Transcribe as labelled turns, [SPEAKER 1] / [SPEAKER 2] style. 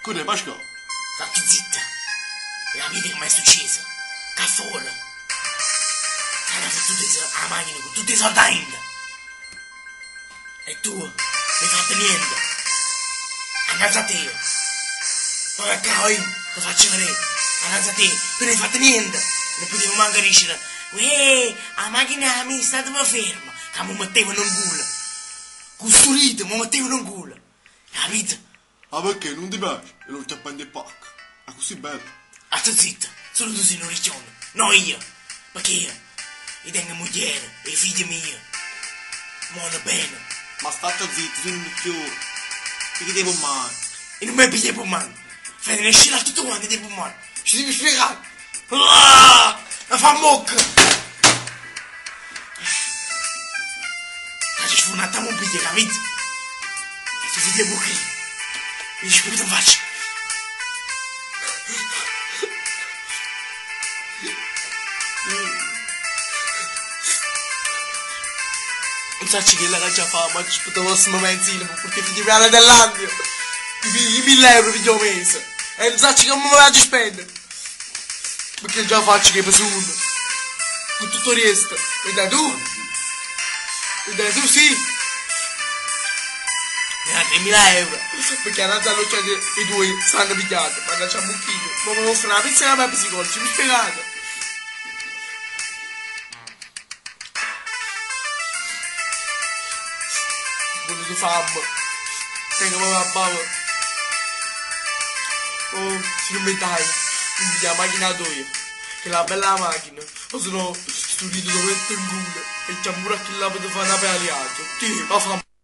[SPEAKER 1] Che d'è, Pascà?
[SPEAKER 2] Statte zitta! Hê capito che m'è succieso? Ccà fora s'hanno fottuto 'a machina cu tutt' 'e solde 'a 'into! E tu nun hê fatto niente! Annanze a te! Proprio ccà, oì, te faccio vedè! Annanze a te, tu nun hê fatto niente! Nun putive manco dicere, Uè, 'a machina è 'a mia, stateve fermo, ca m' 'o mettevano 'nculo! Cu stu dito m' 'o mettevano 'nculo! Capito?
[SPEAKER 1] Ma perché nun ti piace? E lo acchiappa 'int' 'e pacche. Accussì bello.
[SPEAKER 2] Statte zitto, solo tu si nu ricchione, no io, pecché io, io tengo mugliera, 'e figlie mie, m'vonno bene.
[SPEAKER 1] Ma statte zitto, si nu ricchione. Pigliate 'e pummane.
[SPEAKER 2] E nun me piglia 'e pummane. Fai ne scilla tutte quante 'e pummane. Ci siamo spiegati. Ah! Me fa 'mmocca! T'aggio sfurnata 'a mobiglia, capito? Stu figlio 'e bucchino. Mi sputa 'nfaccia. Non saccio chella che aggia fa, ma aspetta 'o prossimo mensile pe purtà 'e figli miei alla Thailandia. I 1000 euro piglio 'o mese. E non saccio come me l'aggia spendere. Perché già faccio che pesone. Con tutto il resto. E dai tu? E dai tu sì. Mi dà 3.000 euro. Perché annanze all'occhio i tuoi stanno pigliati. Mannaggia a mucchino. Ma mi offre una pizza e una Pepsi Cola. Ci mi spiegate? Voluto famme. Tengo proprio 'a bava. Oh, si nun me dai, nun piglio 'a machina toja. Chella bella machina. O se no, stu dito t' 'o metto 'nculo e chiammo pure a chill'ato pe te fa na paliata. Tiè, va fa.